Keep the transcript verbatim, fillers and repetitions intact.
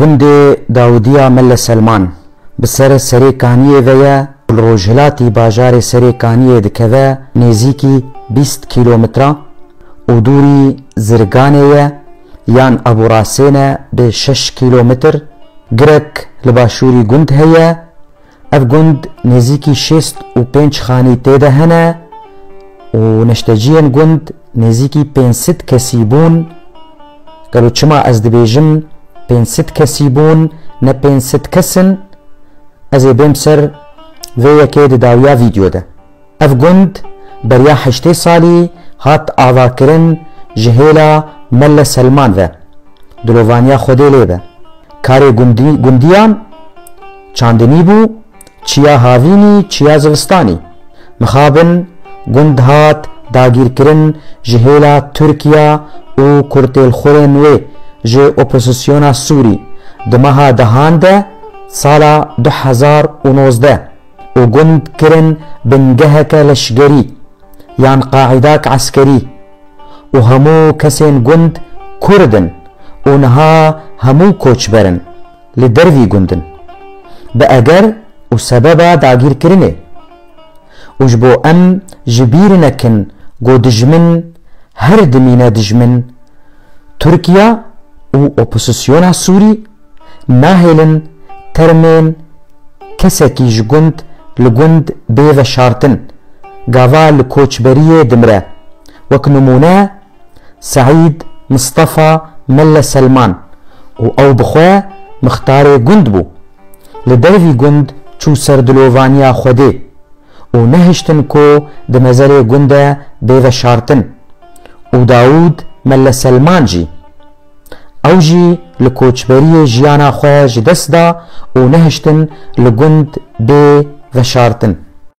Gundê Dawudiya Melle Selman bi ser Serê Kaniyê ve ye, li rojhilatî bajarê Serê Kaniyê dikeve nêzîkî bîst kîlometre û dûrî Zirganê ye, yan Ebûrasê ne bi şeş kîlometr. Girek li başûrî gund heye. Ev gund nêzîkî şêst û pênc xanî tê de hene û neşteciyên gund nêzîkî pênc sed kesî bûn. Gelo çima ez dibêjim pênc sed kesî bûn, ne pênc sed kes in? Ez ê bêm ser vê yekê di dawiya vîdeo de. Ev gund beriya heştê salî hat avakirin ji hêla Melle Selman ve. Dilovaniya Xwedê lê be. Karê gundî-, gundiyan çandinî bû, çiya havînî, çiya zivistanî. Mixabin gund hat dagîrkirin ji hêla Tirkiya û kurtêlxurên wê ji opozisyona Sûrî di meha dehan de sala du hezar û nozdeh û gund kirin bingeheke leşgerî yan qaîdak eskerî û hemû kesên gund Kurd in û niha hemû koçber in, li dervî gund in. Bi eger û sebeba dagîrkirinê û ji bo em ji bîr nekin ku dijmin her dimîne dijmin, Tirkiya û opozisyona Sûrî nahêlin termên kesekî ji gund li gund bê veşartin, gava li koçberiyê dimire. Wek nimûne, Seîd Mistefa Melle Selman û ew bi xwe mixtarê gund bû. Li dervî gund çû ser dilovaniya Xwedê û nehiştin ku di mezelê gund de bê veşartin. Û Dawûd Melle Selman jî. Ew jî li koçberiyê jiyana xwe ji dest da û nehiştin li gund bê veşartin.